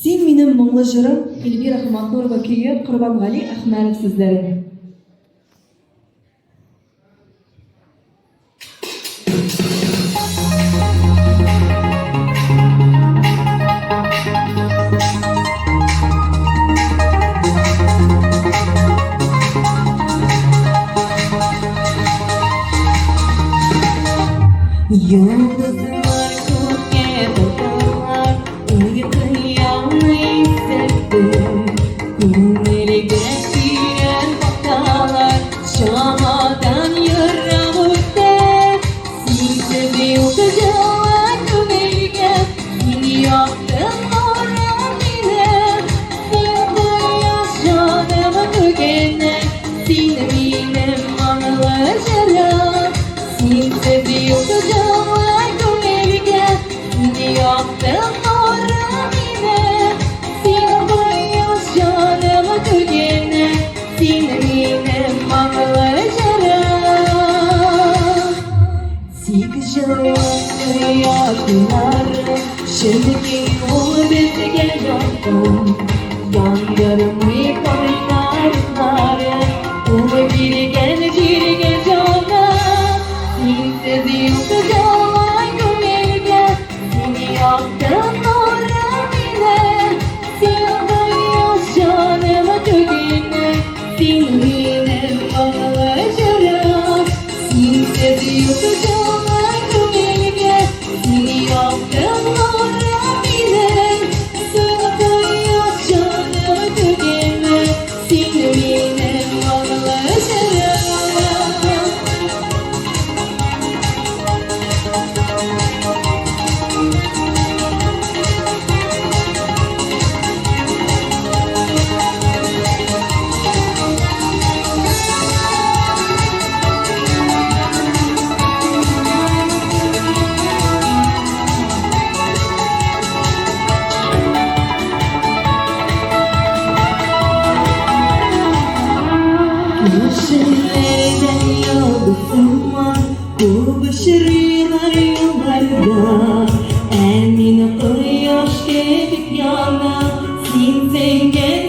Син минем моңлы җырым, Эльвира Хаматнурова көе, Корбангали Әхмәров сүзләре. Йолдызлар күккә баталар, Уйкы исәптем. Күңелгә тирән баталар, Чамадан ерак үтә. Синсез юк җылы күңелгә, Син якты нурым минем. Син кояш җаным күгенә, Син минем моңлы җырым. Синсез юк җылы күңелгә, Син якты нурым минем. Син кояш җаным күгенә, Син минем моңлы җырым. Тик җылы кояшлары, Чөнки ул безгә якын. Яндырмый кайнар утлары, Ул биргән җиргә җаны. Синсез юк җылы күңелгә, Син якты нурым минем. Син кояш җаным түгелме, Син минем моңлы җырым. Синсез юк җылы күңелгә, Син якты нурым минем. Син кояш җаным түгелме, Син минем моңлы җырым. Кешеләрдән йолдызыма Күп очрыйлар юлларда, Ә мин кояш кебек янам, Син зәңгәр